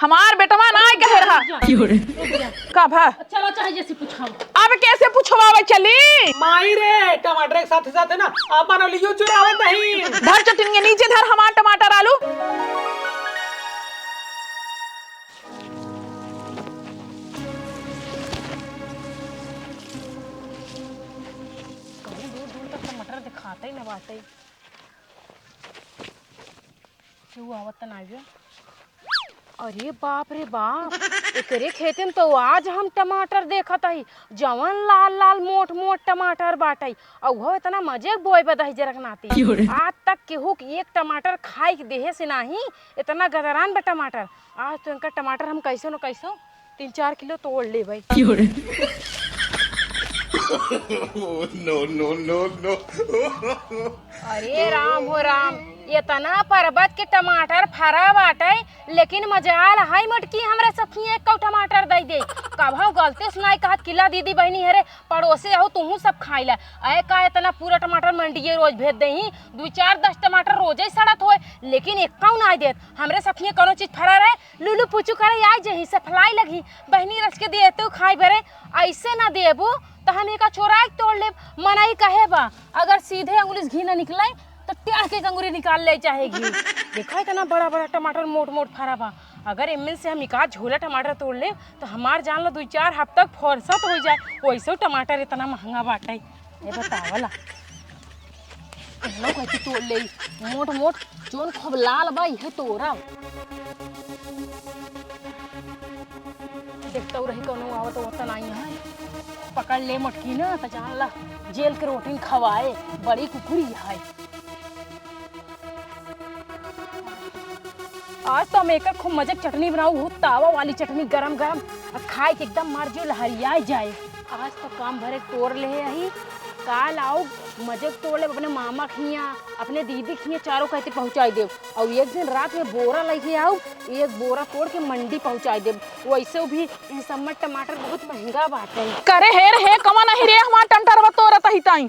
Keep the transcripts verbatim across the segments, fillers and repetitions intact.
हमार बेटवा नाहीं कहे रहा। रुक जा, रुक जा। का भा? चलो, चाहे जैसे पूछाओ। अब कैसे पूछवावे चली? माई रे, टमाटर के साथे साथे ना, आपन लियो चुरावत ही। धर चटनिया नीचे धर, हमार टमाटर आलू। कहीं दूर दूर तक टमाटर दिखाते ही ना बाटे। केहू आवत त नाई बे। अरे बाप रे बाप, एकरे खेते में तो आज हम टमाटर देखत हई, जवन लाल लाल मोट मोट टमाटर बाटे, अउहो इतना मजे बोए बदही जरक नाती। क्यों रे? आज तक केहू के एक टमाटर खाए के देहे से नाही, इतना गदरान बा टमाटर। आज तो इनका टमाटर हम कैसो न कैसो तीन चार किलो तोड़ लेबै। क्यों रे? Oh, no, no, no, no। अरे राम हो राम, इतना परबत के टमाटर फरा बाटे, लेकिन मजाल है मोटकी, हमरा सखिया एक कौ टमाटर दइ दे। कबहूँ गलती से नाई कहत कि ला दीदी बहिनी हरे, पड़ोसे आऊ तुहूँ सब खाई ला। अरे का इतना पूरा टमाटर मंडिये रोज भेज देही, दुई चार दस टमाटर रोजे सड़त होए, लेकिन एक कौ नाई देत। हमरे सखिया कौनो चीज फरा रहे, लुलु पुचु करे आइ जही, सफलाई लगही, बहिनी रच के दिए तू खाइ बरे, अइसे ना देबू त हम एका चोराइ के तोड़ लेब। मनई कहे बा, अगर सीधे अंगुली से घी ना निकले त टेढ़ के अंगुली निकाल ले चाहे घी। देखा इतना बड़ा बड़ा टमाटर मोट मोट फरा बा, अगर एमन से हम एका झोला टमाटर तोड़ लेब त हमार जान ला दुई चार हफ्ता के फुरसत होइ जाए, वइसे टमाटर इतना महंगा बाटे। ए बतावला। एहनो कहती तोड़ ले, मोट मोट जोन खूब लाल बा, इहे तोरा। देखतौ रही कौनो आवत होत नाई है। पकड़ ले मोटकी ना, त जान ला जेल के रोटी खवाए, बड़ी कुकुरी है। आज तो हम एकर खूब मजे के चटनी बनाऊ, हूँ तावा वाली चटनी गरम गरम, आ खाए के एकदम मार जियो लहरियाए जाए। आज तो काम भरे तोड़ ले अही, काल आउब मजे के तोड़ लेब अपने मामा के हियाँ, अपने दीदी के हियाँ चारों कहते पहुँचाई देब। और एक दिन रात में बोरा लेके आउब, एक बोरा तोड़ के मंडी पहुँचाई देब। वैसे भी इन सब में टमाटर बहुत महंगा बाटे। करे हे रे हे, कवन अही रे हमार टमाटरवा तोरत अही ताई?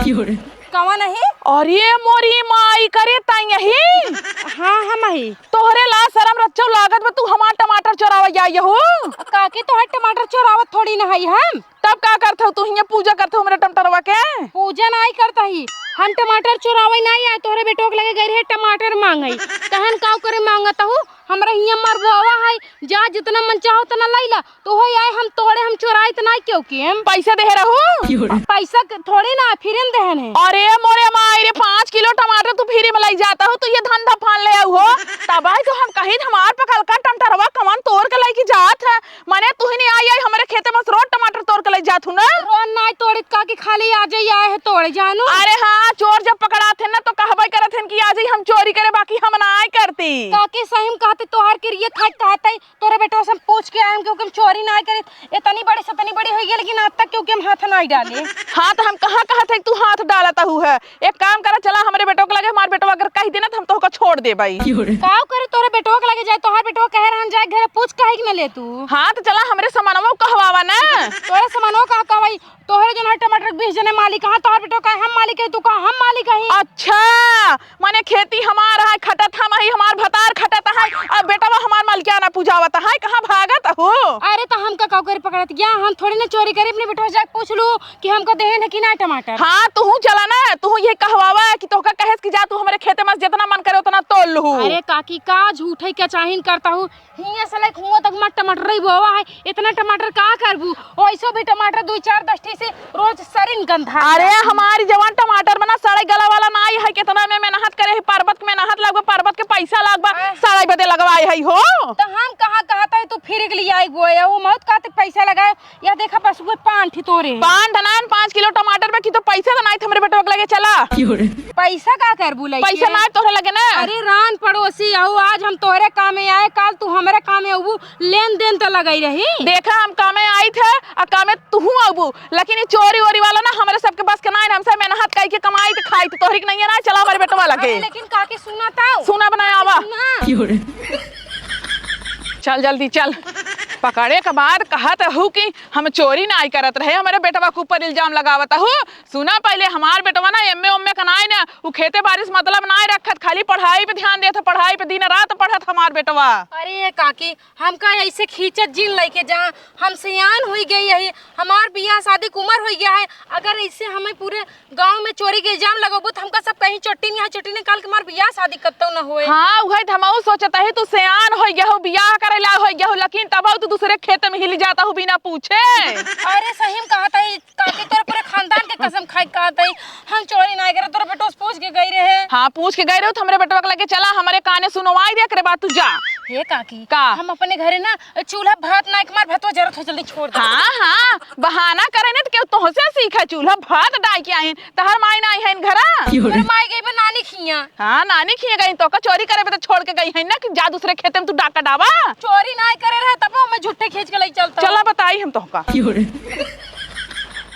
कवन अही? अरे मोरी माई, करे ताई अही? हाँ, हम अही। तोहरे लाज सरम रच्चो लागत बा, तू हमार टमाटर चोरावे आई हो? काकी, तोहर टमाटर चोरावत थोड़ी ना हई हम। तब का करत हऊ तू हियाँ, पूजा करत हऊ हमरे टमाटरवा के? पूजा नाई करत ही, हम टमाटर चोरावे नाई आए, तोहरे बेटवा के लगे गई रहे टमाटर मांगे, तहन काव करे मांगत हऊ? हमरा हियाँ मरबोवा है, जा जितना मन चाहो उतना लई ला। तो हो आए हम तोड़े, हम चोराइत नाई केहू के हम। पैसा देहे रहू? पैसा क-, थोड़ी ना, free में देहन है। अरे मोरे माई रे, पाँच किलो टमाटर तू free में लई जात हऊ, तू ये धंधा फान ले आऊ हो। तब आई तो हम कही हमार पकल का टमाटरवा कवन तोड़ के लई के जात है। मने तू ही नहीं आई, आई हमरे खेते में से रोज टमाटर तोड़ के लई जात हऊ ना। रोज नाई तोड़ित काकी, खाली आजै आए है तोड़े जानू। अरे हाँ, चोर जब पकड़ात है ना तो कहबे करत है कि आजै हम चोरी करे, बाकी हम नाई करती। काकी सही में कहते, तोहार किरिया खाई कहते तोरे बेटवा से हम पूछ के आएम, क्योंकि हम चोरी नाई करी। इतनी बड़ी से इतनी बड़ी होई गई, लेकिन आज तक क्योंकि हम हाथ नाई डाले। हाँ, तो हम कहाँ कहत है तू हाथ डालत हऊ है? एक काम करा, चला हमरे बेटवा के लगे, हमार बेटवा अगर कह देना तो हम तोहका छोड़ देबई। काव करे तोरे बेटवा के लगे जाए? तोहार बेटवा कहे रहन जाए घरे, पूछ काहे के न ले तू? हाँ, तो चला हमरे समनवा कहवावा ना। तोरे समनवा का कहवाई? तोहरे जौन है टमाटर के बीस जने मालिक, हाँ, तोहर बेटवा कहे हम मालिक है, तू कहा हम मालिक हई। अच्छा, मने खेती हमार है, खटत हम हई, हमार भतार खटत है, अब बेटवा हमार मलिकाना पुजावत है, कहाँ भागत हो? अरे तो हम का काव करी पकड़त गया, हम थोड़ी ना चोरी करी, अपने बेटवा से जाके पूछ लू कि हमको देहन है कि ना टमाटर। हाँ, तू चला ना, तू ये कहवावा कि तोहका कहेस कि जा तू हमरे खेते में से जितना मन करे उतना तोड़ लू। अरे काकी का झूठे का चाहिन करत हऊ, हियाँ से लेके हुआँ तक मत टमाटर रही बोवा है, इतना टमाटर का करबू? ओइसो भी टमाटर दुई चार दस ठी से रोज सरिन गंधा अरे जाती। हमारी जवान टमाटर में ना सड़े गला वाला नाई है, कितना में मेहनत करे है, परबत के मेहनत लगबा, परबत के पैसा लगबा, हाँ। सड़े बदे लगवाए है हो। तो हम कहाँ कहत है तू फिर के लिए आई बोया, वो मत कहते पैसा लगाए, या देखा बस वो पान ठी तोरे। पान धनान पाँच किलो टमाटर में की तो पैसा तो नाई, हमरे बेटवा के लगे चला। पैसा का करबू लइके? पैसा ना तोहरे लगे ना। अरे रान पड़ोसी, अहो आज हम तोहरे कामे आए, काल तू हमरे कामे अबू, लेन देन त लगाई रही। देखा हम कामे आई थे, आ कामे तुहू अबू, लेकिन ये चोरी वोरी वाला ना हमरे सबके बस के ना है, हमसे मेहनत कई के कमाई के खाई, तो तोहरी के नहीं है ना, चला हमरे बेटवा लगे। अरे लेकिन काकी सुना था। सुना बनाया आवा। सुना। चल जल्दी चल। पकड़े के बाद कहत हऊ कि हम चोरी नाई करत रहे, हमरे बेटवा के ऊपर इल्जाम लगावत हऊ। सुना, पहिले हमार बेटवा ना एम्मे ओम्मे का नाई ना, उ खेते बारी से मतलब नाई रखत, खाली पढ़ाई पे ध्यान देत ह, पढ़ाई पे दिन रात पढ़त हमार बेटवा। अरे काकी, हमका ऐसे खींचत जिन लइके जा, हम सियान होइ गई है, हमार बियाह शादी के उमर होइ गया है। अगर ऐसे हमें पूरे गाँव में चोरी के इल्जाम लगबू त हमका सब कहीं चोट्टी निहा चोट्टी निकाल के हमार बियाह शादी कत्तौ न होए। हाँ, उहे त हमहू सोचत ही, तू सियान होइ गया हो, बियाह करे लायक होइ गया हो, लेकिन तबहू तू दूसरे खेत में हिल जात हऊ बिना पूछे। अरे सही में कहत ही, काकी तोरे पूरे खानदान के कसम खाई कहत ही, हम चोरी नाई करे, तोरे बेटवा से पूछ के गई रहे। हाँ, पूछ के गई रहे त हमरे बेटवा के लगे चला, हमरे काने सुनवाई दे, एकरे बाद तू जा। हे काकी, का? हम अपने घरे ना चूल्हा भात नाई के मार भतवा जरत हो, जल्दी छोड़ दे। हाँ, हाँ, बहाना करे न त केहू तोहसे सीखे, चूल्हा भात डाई के आइन, तहर माई नाई है इन घरा। हमरे माई गई बा नानी खिया। हाँ, नानी खिया गई, तोका चोरी करे बदे छोड़ के गई है ना कि जा दूसरे खेते में तू डाका डावा। चोरी नाई करे रहे तब हमें झूठे खींच के लई चलता। चला बताई हम तोहका।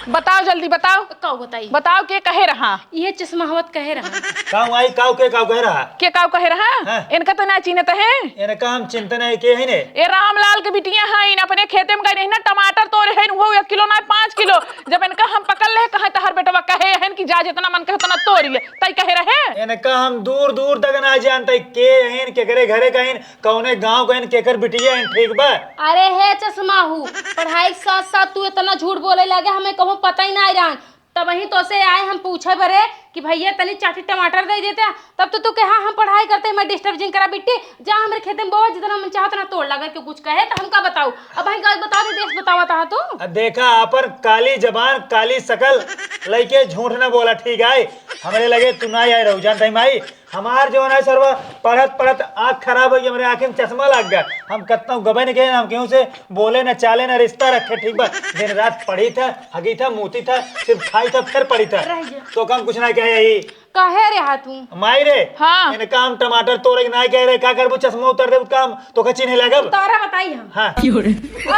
बताओ जल्दी बताओ। का बताई? बताओ के कहे रहा? इहे चश्मा हवत कहे रहा। काऊ आई, काऊ के, काऊ कहे रहा? के काऊ कहे रहा? हाँ। इनका त ना चिन्हत है। इनका हम चिन्हत नहीं के है ने? ए रामलाल के बिटिया हैं, अपने खेते में गई रही ना, टमाटर तोड़े हैं, वो एक किलो ना पाँच किलो। जब इनका हम पकड़ ले, कहे तहर बेटवा कहे हैं कि जा जितना मन कहे उतना तोड़ ले, तई कहे रहे। इनका हम दूर दूर तक ना जानते के हैं, केकरे घरे का हैं, कौने गाँव का हैं, केकर बिटिया हैं, ठीक बा? अरे हे चश्मा हू, पढ़ाई के साथ साथ तू इतना झूठ बोले लगे, हमें कहूँ पता ही ना रहन। तबही तोसे आए हम पूछे बरे कि भैया तनी चार ठी टमाटर दे देते, तब तो तू कहे हाँ हम पढ़ाई करते, मैं डिस्टर्ब जिन करा बिट्टी, जा हमरे खेते में बोआ, जितना मन चाहत ना तोड़, लगा के कुछ कहे तो हमका बताऊ। अब भाई गलत बता दे, देश बतावा ता तू। अब देखा, आपन काली जबान, काली शकल लइके झूठ ना बोला, ठीक है? हमरे लगे तू ना आए रहू, जानत ही माई, हमार जौन है सरवा पढ़त पढ़त आँख खराब होइ गई, हमरे आँखी में चश्मा लाग गया। हम कतनौ गबे न के, हम केहू से बोले न चाले न रिश्ता रखे, ठीक बा? दिन रात पढ़ी था, हगी था, मूती था, सिर्फ खाई था, फिर पढ़ी था। रह जा। तो काम कुछ ना कहे यही। कहे रे हा तू? माई रे, हाँ। इनका हम टमाटर तोड़े के ना कहे रहे, का करबू, चश्मा उतार देबू, काम तोका चिन्हे लागब। उतारा बताई हम। हाँ।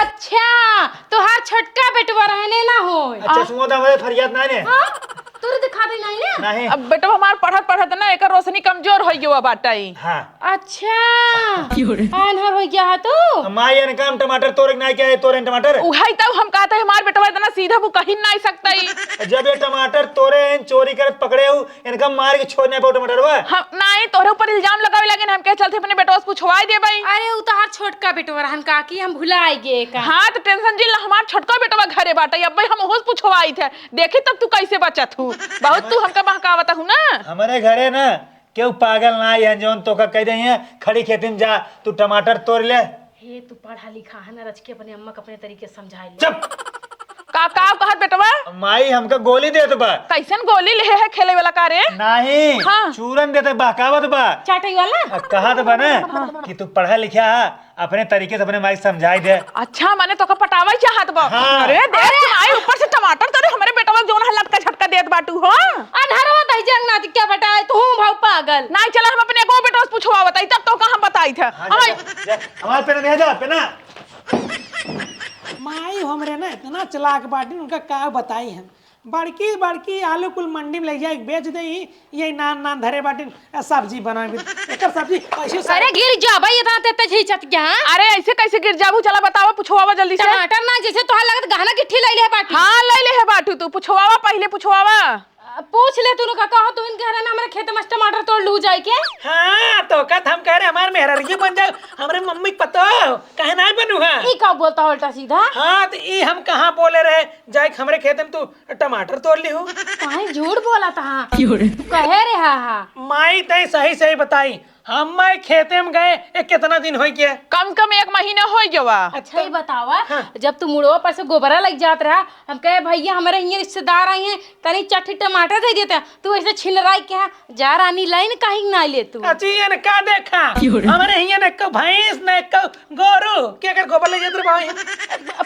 अच्छा, तोहार छोटका बेटवा रहने ना होय। अच्छा, चश्मा तो हमरे फरियाद ना ने। हाँ? तोरे दिखावे नहीं ना? नहीं। अब बेटवा हमार पढ़त पढ़त ना एकर रोशनी कमजोर होइ गवा बाटई। हाँ। अच्छा। क्यों रे? आन्हर होइ गया है तू? माई इनका हम टमाटर तोड़े के नाई कहे, तोड़े टमाटर। उहई तब हम कहते हैं, हमार बेटवा इतना सीधा वो कहीं नाई सकता ही। जब ये टमाटर तोड़े हैं, चोरी करत पकड़े हो, इनका मार के छोड़ नहीं पाओ टमाटर बा। हम नाई, तोरे ऊपर इल्जाम लगावे लगे, हम कहे चलते अपने बेटवा से पुछवाई देबई। अरे उ तोहार छोटका बेटवा रहन काकी, हम भुलाई गे का। हाँ तो टेंशन जिन ला, हमार छोटका बेटवा घरे बाटई, अब्बे हम ओहू से पुछवाई थे। देखी तब तू कैसे बचत हू, बहुत तू हमका बहकावत हू ना। हमरे घरे ना केहू पागल ना आई है जौन तोका कह दे है, खड़ी खेती में जा तू टमाटर तोड़ ले। हे तू पढ़ा लिखा है ना रच के अपने अम्मा के अपने तरीके से समझाई ले। चुप। का का कहत बेटवा? माई हमका गोली देत बा। कैसन गोली लेहे है खेले वाला का रे? नहीं, हाँ। चूरन देते बहकावत बा। चाटई वाला? आ, कहत बा ना कि तू पढ़ा लिखा है, अपने तरीके से अपने माई के समझाई दे। अच्छा, माने तोका पटावे चाहत बा। हाँ। अरे देख अरे! माई ऊपर से टमाटर तोड़े, हमरे बेटवा जौन है लटका झटका देत बाटू हो। अनहरवा तही जंग ना दिक्या बेटा, तू हूँ भाऊ पागल। नाई चला हम अपने एगो बेटवा से पुछवावत हई, तब तोका हम बताई थे। हाँ, जा, जा, जा, हमार पेन दे जा, पेना। माई हमरे ना इतना चालाक बाटिन, उनका का बताई हम। बड़की बड़की आलू कुल मंडी में ले जाए बेच दे, यही नान नान धरे बाटिन, सब्जी बनावे। एकर सब्जी कैसे सा- अरे गिर जाबा, इतना ते तेज हिचत क्या? अरे ऐसे कैसे गिर जाबू? चला बतावा, पुछवावा जल्दी से। टमाटर ना, जैसे तोहार लगत गहना गिट्टी ले ले बाटी। हाँ ले ले है बाटू तू, पुछवावा पहले पुछवावा। पूछ ले तू लोग का कहो, तू इन कह रहे ना हमारे खेत में टमाटर तोड़ लू जाए के। हाँ तो का हम कह रहे हमारे मेहररिये बन जाए, हमारे मम्मी के पतो कहे ना बनू है। ई का बोलता हो उल्टा सीधा? हाँ तो ई हम कहाँ बोले रहे जाए हमरे खेत में तू टमाटर तोड़ ली हो। काहे झूठ बोला था? क्यों रे? तू कहे रे हा हा। माई तई सही सही बताई, हम माई खेते में गए, ए, कितना दिन होई गया? कम से कम एक महीना होई गवा। अच्छा, ये बतावा, हाँ। जब तू मुड़वा पर से गोबरा लग जात रहा, हम कहे, "भैया, हमारे हियाँ रिश्तेदार आई हैं, तनी चट्ठी टमाटर दे देते।" तू ऐसे छिनराई के, "हाँ, जा रानी, लाइन काहे ना ले तू?" अजी, एन का देखा? क्यों रे? हमारे हियाँ न एको भैंस, न एको गोरू, के अगर गोबर ले जात रहा भाई?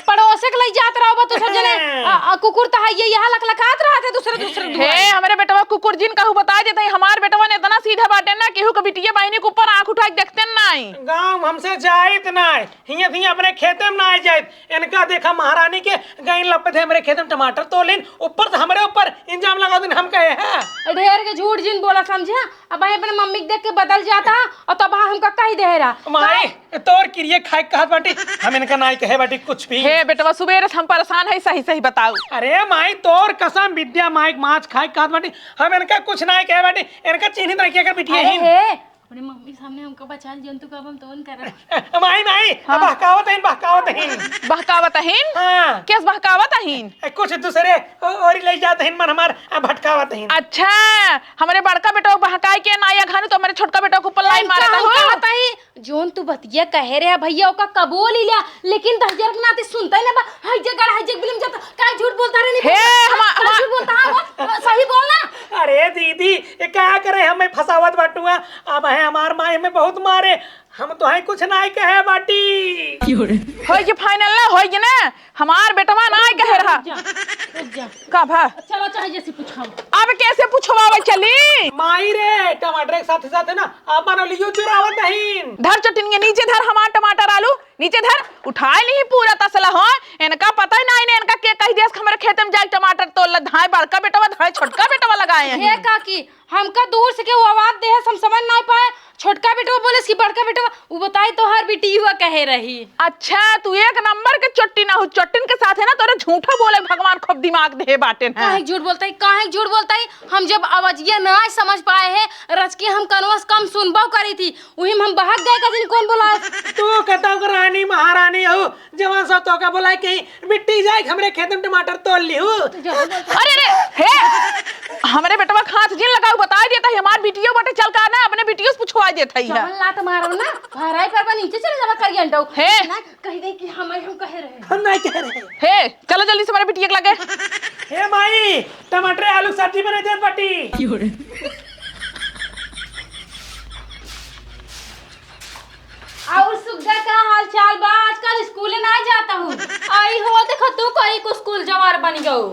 पड़ोसे के ले जात रहो बा, तू सब जने, आ, आ, कुकुर त है, ये यहाँ लकलकात रहा थे दूसरे, दूसरे दुआरे। हे, हमरे बेटवा कुकुर जिन कहू बता देते हैं, हमार बेटवा ने इतना सीधा बाटे ना, केहू के बिटिया बहिनी के ऊपर आँख उठा के देखते नहीं। गाँव हमसे जाइत नहीं, हियाँ, हियाँ अपने खेते में ना आ जाइत। इनका देखा महारानी के गइन लपे थे हमरे खेते में टमाटर तोड़ लेन, ऊपर से हमरे ऊपर इल्जाम लगा दिन हम कहे हैं। ढेर के झूठ जिन बोला समझे, अब भाई अपने मम्मी के देख के बदल जाता और तब हमका कही दे रहा। माई, तोर किरिए खाए कहा बाटी, हम इनका नाई कहे बाटी कुछ भी। हे बेटवा, सुबेरे से हम परेशान है, सही सही बताऊ। अरे माई, तोर कसम, विद्या माई के माछ खाए कहत बाटी, हम इनका कुछ नाई कहे बाटी, इनका चिन्हित रखिए अगर बिटिया अरे ही। हे, अपने मम्मी के सामने हमको बचा लियो, तू कब हम तोन कर। माई, माई, हाँ। बहकावत हईन, बहकावत हईन। बहकावत हईन? हाँ। केस बहकावत हईन? ए, कुछ दूसरे ओ-, ओरी ले जात हईन, मन हमार, आ, भटकावत हईन। अच्छा, हमरे बड़का बेटवा बहकाए के नाई अघानू तो हमरे छोटका बेटवा के ऊपर लाइन मारत हऊ। कहत हई, जौन तू बतिया कहे रहे भैया, ओका कबूल ही लिया, लेकिन दहिजर के नाते सुनता ही ना बा। हई जे गड़, हई जे बिलिम जाता, का झूठ बोलता रे? नहीं हे, बोलता? हमा-, का हमा- झूठ बोलता है वो? सही बोल ना। अरे दीदी, ये का करे, हमें फंसावत बाटुआ। अब है हमार माई हमें बहुत मारे, हम तो है कुछ नाई कहे बाटी। होई जे final ना, होई जे ना, हमार बेटवा नाई कहे रहा। रुक जा, रुक जा। का भा? चलो, चाहे जैसे पूछाओ। अब कैसे पूछवावे चली? माई रे, टमाटर के साथे साथे ना, अपन लियो चुरावत हईन। धर चटिनिया नीचे धर, हमार टमाटर आलू नीचे धर, उठाए नहीं पूरा तसला हो। इनका पता ही ना, इन्हें इनका के कही देस कि हमरे खेते में जाए टमाटर तोल ला, धाए बड़का बेटवा, धाए छोटका बेटवा लगाए हैं। हे काकी, हमका दूर से केहू आवाज देहस, हम समझ नाई पाए। छोटका बेटवा बोलेस कि बड़का बेटवा, उ बताई तोहार बिटिया कहे रही। अच्छा, तू एक नंबर के चोट्टी ना हो, चोट्टिन के साथ है ना, तोरे झूठो बोले भगवान खूब दिमाग देहे बाटे हैं। काहे झूठ बोलता है, काहे झूठ बोलता है? हम जब आवाजिया ना समझ पाए हैं, रचके हम कनवा से कम सुनबो करी थी, उही में हम बहक गए, कदिन कौन बोला? तू कहता हो रानी महारानी हो, जवान सा तोका बोलाए कि बिट्टी जाए, हमरे खेत में टमाटर तोल लिहू। अरे रे, हे, हमरे बेटवा के हाथ जिन लगाऊ, बताई देता है, हमार बिटियो बटे चल का ना, अपने बिटियो से पुछवा देता है। जवन लात मारो ना, भराई पर बा, नीचे चले जावा करियन डौ। हे। ना कह दे कि हम, हम कहे रहे। हम नहीं कह रहे। हे, चलो जल्दी से हमारे बिटिया के लगे। हे माई, टमाटर आलू सब्जी बना देत बाटी। और सुग्गा का हाल चाल बा? आजकल स्कूल ना जाता हूँ। आई हो, देखो तू कहीं को स्कूल जवार बन गऊ।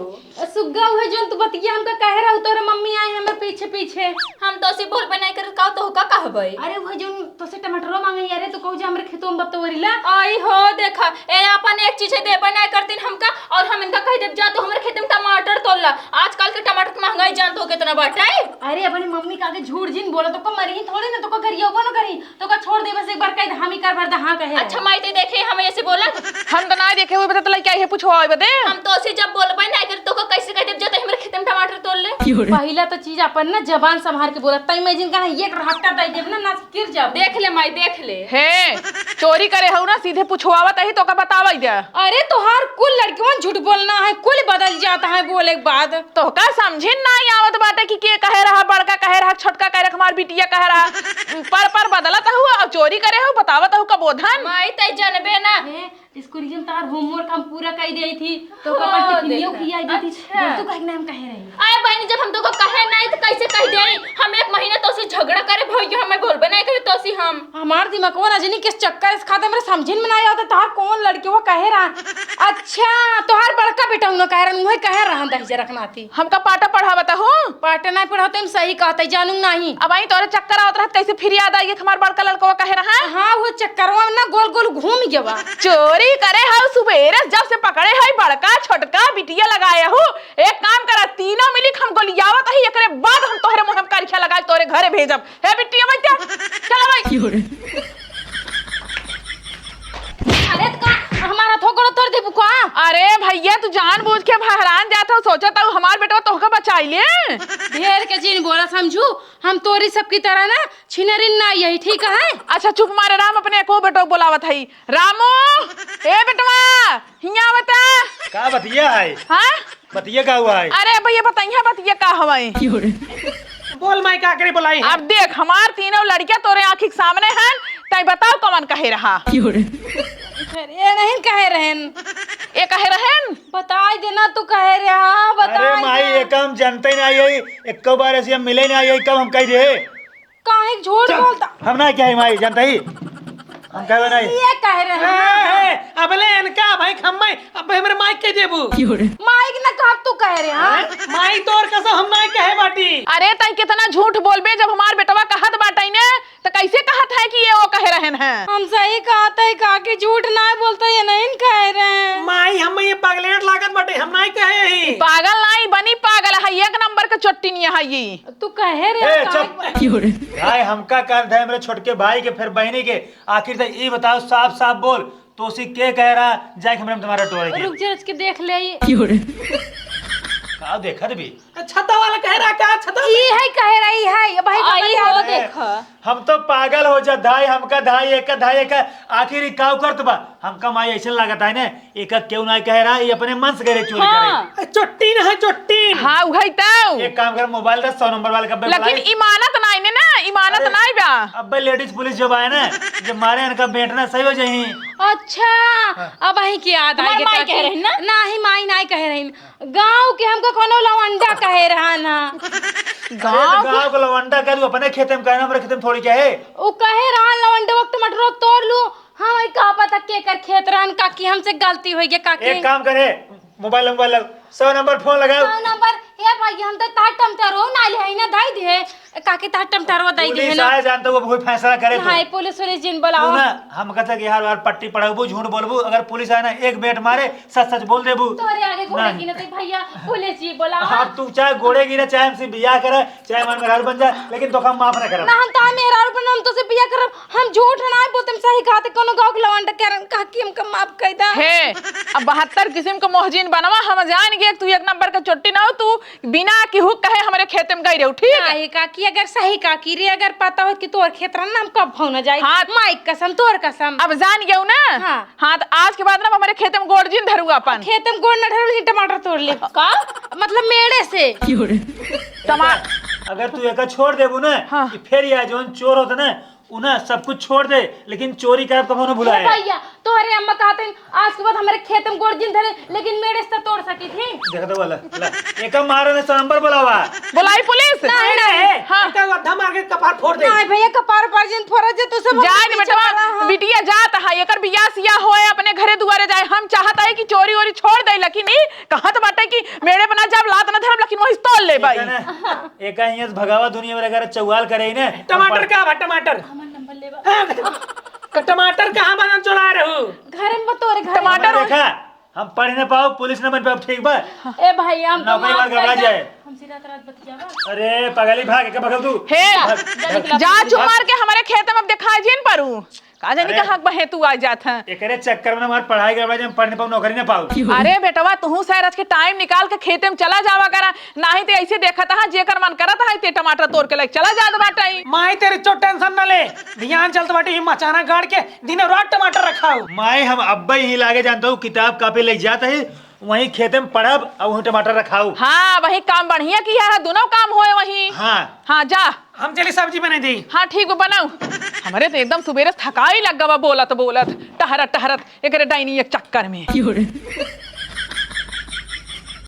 सुग्गा उहे जोन तू बतिया हमका कहे रहू, तोरे मम्मी आई हमें पीछे पीछे। हम तो सी बोल बनाई कर का तो का कहबे? अरे उहे जोन तोसे टमाटरो मांगे यारे, तो कहू जे हमरे खेतों में बतोरी ला। आई हो, देखा, ए अपन एक चीज है देबे ना करतीन हमका, और हम इनका कह देब जा तो हमरे खेत में टमाटर तोल ला। आजकल के टमाटर के महंगाई जानत हो कितना बाटे। अरे अपनी मम्मी का आगे झूठ जिन बोला, तो को मरी ही थोड़ी ना, तो को गरियबो ना करी। तो का छोड़ दे, बस एक बार कह दे, हम ही कर भर दे, हाँ कहे रहे। अच्छा माई, ते देखे हम ऐसे बोला? हम तो ना देखे हुए बता, तो लइका ये पूछो आवे बदे। हम तो उसे जब बोलबे ना कर, तो का कैसे कह देब, जा तो हमरे खेत में टमाटर तोल ले। पहिला तो चीज अपन ना जबान संभार के बोला, तई मैं जिनका ना एक हफ्ता दे देब ना, ना गिर जाब। देख ले माई, देख ले। हे, चोरी करे हऊ ना, सीधे पुछवावत अही, तो का बतावई दे। अरे तोहार कुल लड़कियों झूठ बोलना है, कुल बदल जाता है बोले के बाद। तोहका समझिन नाई आवत बाटे कि के कहे रहा, बड़का कहे रहा, छोटका कहे रहा, हमार बिटिया कहे रहा। पर पर बदलत हऊ, अब चोरी करे हऊ, बतावत हऊ कबो धन। माई तई जनबे ना। ए, स्कूल में तार homework हम पूरा कई देई थी, तो हाँ, ओकर टिफिनियो देखा। खियाई देई थी। अच्छा। दोस्तों कहे के नाम कहे रही। अरे बहनी, जब हम तोको कहे नाई तो कैसे कह देई? हम एक महीना तोसे झगड़ा करे भइया, हमें बोलबे नाई करे तोसे हम। हमार दिमागवा रजनी किस चक्कर इस खाते मेरे समझिन में नाई आवत, तार कौन लड़के वो कहे रहा। अच्छा, तोहार बड़का बेटा उन्हों कहे रहन, उहे कहे रहन दहिजर के नाती। हमका पाटा पढ़ावत हो? पाटा नाई पढ़ावत, हम सही कहत है, जानू नाई। अब आई तोरे चक्कर आवत रहत, कैसे फिर याद आई कि हमार बड़का लड़कवा कहे रहा? हाँ, वो चक्करवा में ना गोल गोल घूम गवा। चोरी करे हऊ सुबेरे जब से पकड़े हई, बड़का छोटका बिटिया लगाए हऊ। एक काम करा, तीनों मिली के हम गोलियावत हई, एकरे बाद हम तोहरे मुँह में करिखा लगाए तोरे घरे भेजब। हे बिटिया, बैठ जा। चला भाई। अरे, त का हमार हथवा गोड़ तोड़ देबू का? अरे भइया, तू जानबूझ के बहरान जात हऊ, सोचत हऊ हमार बेटवा तोहका बचाई ले। ढेर के जिन बोला समझू, हम तोरी सबकी तरह ना छिनरिन ना यही, ठीक है? अच्छा चुप मारे राम, अपने एको बेटो बोलावत हई। रामू, ए बेटवा, हियाँ आवता। का बतिया है? हाँ? बतिया का हुआ है? अरे भइया, बतइया बतिया का हवाई? बोल माई, का करे बोलाई है? अब देख, हमार तीनों लड़कियां तोरे आँखी के सामने हन, तई बताओ कवन कहे रहा? अरे नहीं कहे रहन। ए कहे रहन? बताई देना तू कहे रहा, बताई अरे माई, दे। ये काम जानते ही नहीं आई, एक बार ऐसे हम मिले नहीं आई, कब हम कह दे? काहे झूठ चुप! बोलता? हम ना कहे माई, जानता ही? हम कहबे नहीं। ये कहे रहे। ए, ए, अबले इनका भाई खम्मे, अब हमरे माइक के देबू। माइक ना कहब तू कहे रहे, हाँ? हैं? माई तोर कसम हम ना कहे बाटी। अरे तई कितना झूठ बोलबे, जब हमार बेटवा कहत बाटै ने, त कैसे कहत है कि ये वो कहे रहन हैं? हम सही कहत है, काकी झूठ ना बोलता, ये नहीं कहे रहे। माई हम ये पगलेट लागत बाटे, हम नहीं कहे ही। पागल नहीं बनी, पागल है। एक नंबर के चोट्टिन यहाँ ये। तू कहे रे ए, का? चुप। भाई, हमका कर दे, हमरे छोटके भाई के, फिर बहिनी के। आखिर तक ई बताओ, साफ साफ बोल, तोसी के कहे रहा जाए के हमरे में तुम्हारा टोरे के? रुक जा, रुक के देख ले। का देखत भी? छता वाला कहे रहा का? छता ई है कहे रहा, ई है, भाई, आई पकड़ी हो, आओ। देख। हम तो पागल हो जा, धाई हमका, धाई एक, धाई एक। आखिर ई काउ करत बा? हमका माई ऐसे लागत है ने, एक केहू ना कहे रहा, ई अपने मन से गए चोरी हाँ। करे। ए, चोट्टीन है, चोट्टीन। हाँ, उहै तो। एक काम कर, मोबाइल दे, सौ नंबर वाले का अब्बे लेकिन बुलाई। इमानत नाई ने ना, इमानत अरे, नाई बा। अब्बे लेडीज पुलिस जब आए ना, जब मारे इनका बेंटना सही हो जाई। अच्छा, हाँ। अब अहीं के याद तुम्हार आई माई का कहे कि रही ना? नाही, माई नाई कहे रही। गाँव के हमका कोनो लवंडा कहे रहा ना। अरे, तो गाँव के गाँव के लवंडा कह दू, अपने खेते में कहना, हमरे खेते में थोड़ी क्या है। उ कहे रहा लवंडा वक्त मटरो तोड़ लू, हम ई का पता केकर खेत रहन, काकी, हमसे गलती होइ गई, काकी। एक काम करे, मोबाइल, मोबाइल लग, सौ नंबर फोन लगाओ। सौ नंबर, ए भाई, हम तो तार टमटरो ना ले है ना, धाई दिए, काकी, तार टमटरो दई दिए पुलिस ना। आए, जानते हो, अब कोई फैसला करे तो। हाँ, पुलिस, पुलिस जिन बुलाओ। तू ना, हम कहते कि यार, यार, पट्टी पढ़ाबू, झूठ बोलबू, अगर पुलिस आए ना, एक बेट मारे, सच सच बोल देबू। तोरे आगे घोड़े ना। गिनते भैया, पुलिस जी बुलाओ। हाँ, तू चाहे घोड़े गिने, चाहे हमसे बियाह करे, चाहे हमार मेहरारू बन जाए, लेकिन तोका माफ ना करब। ना, हम तो मेहरारू बन, हम तोसे बियाह करब। हम झूठ ना बोलते, हम सही कहते, कोनो गाँव के लवंडा कह रहे, काकी हमका माफ कर दा। हे, अब बहत्तर किस्म के मोहजिन बनवा, हम जान गए तू एक नंबर के चोट्टी ना हो, तू बिना केहू कहे हमरे खेते में गई रहू, ठीक है? काहे काकी, अगर सही काकी रे, अगर पता होत कि तोर खेत रहन ना, हम कब भाव ना जाई। हाँ। माई कसम, तोर कसम। अब जान गयू ना? हाँ। हाँ, तो आज के बाद ना हमरे खेते में गोड़ जिन धरू अपन। खेते में गोड़ ना धरू, लेकिन टमाटर तोड़ ले। का? मतलब मेड़े से। टमा- अगर तू एका छोड़ देबू ना, हाँ। कि फिर या जौन चोर होत ना, उ ना सब कुछ छोड़ दे, लेकिन चोरी करब कबो ना भुलाए। भैया, तोहरे अम्मा कहते हैं, आज के बाद हमरे खेते में गोड़ जिन धरे, लेकिन मेड़े से तोड़ सकी थी। देख दो वाला, ला, एका मारो ने सौ नंबर बुलावा। बुलाई पुलिस? नहीं, नहीं। हाँ। एका गड्ढा मार के कपार फोड़ दे। नहीं भैया, कपार पर जिन फोड़ा जे, तू सब जाए दे बेटवा, बिटिया जात है, एकर बियाह सियाह होए, अपने घरे दुआरे जाए। हम चाहत है कि चोरी ओरी छोड़ दे, लेकिन ई कहत बाटे कि मेड़े बना जब लात न धरब, लेकिन वही तोल ले भाई। एका ना, एका हियां से भगावा दुनिया में, अगर चौवाल करे ही ने। टमाटर का बा, टमाटर? हमार नंबर लेबा। हाँ, तो टमाटर कहाँ बा, चुरा रहू? घर में तोरे घर टमाटर में। देखा, हम पढ़ न पाओ, पुलिस न बन पाओ, ठीक बा? ए भाई, हम नौकरी वाला घबरा जाए। हमसे रात रात बतियावा। अरे, पगली भाग, के भगल तू? हे, भाग, जा, भाग। जा निकला। जा चुप मार के हमारे खेत में अब दिखाई जिन परू। का जानी अरे, कहाँ बहे तू आ जात है। एकरे चक्कर में हमार पढ़ाई गड़बड़ा जाए, हम पढ़ न पाऊ, नौकरी न पाऊ। अरे बेटवा, तू सैर आज के टाइम निकाल के खेते में चला जावा करा, नाही ते ऐसे देखत हा, जेकर मन करत हा, ते टमाटर तोड़ के लेके चला जात बाटे। माई तेरी चो टेंशन न ले, ध्यान चलत बाटे, ही मचाना गाड़ के दिन रात टमाटर रखाऊ। माई हम अब्बे ही लागे जानत हूँ, किताब कापी ले जात है, वहीं खेते में पढ़ब और वहीं टमाटर रखाऊ। हाँ, वही काम बढ़िया किया है, दोनों काम होए वहीं। हाँ। हाँ, जा। हम चली सब्जी बने दी। हाँ, ठीक बा, बनाऊ। हमरे तो एकदम सुबेरे से थकाई लग गवा बोलत बोलत, टहरत टहरत, एकरे डाइनी एक चक्कर में।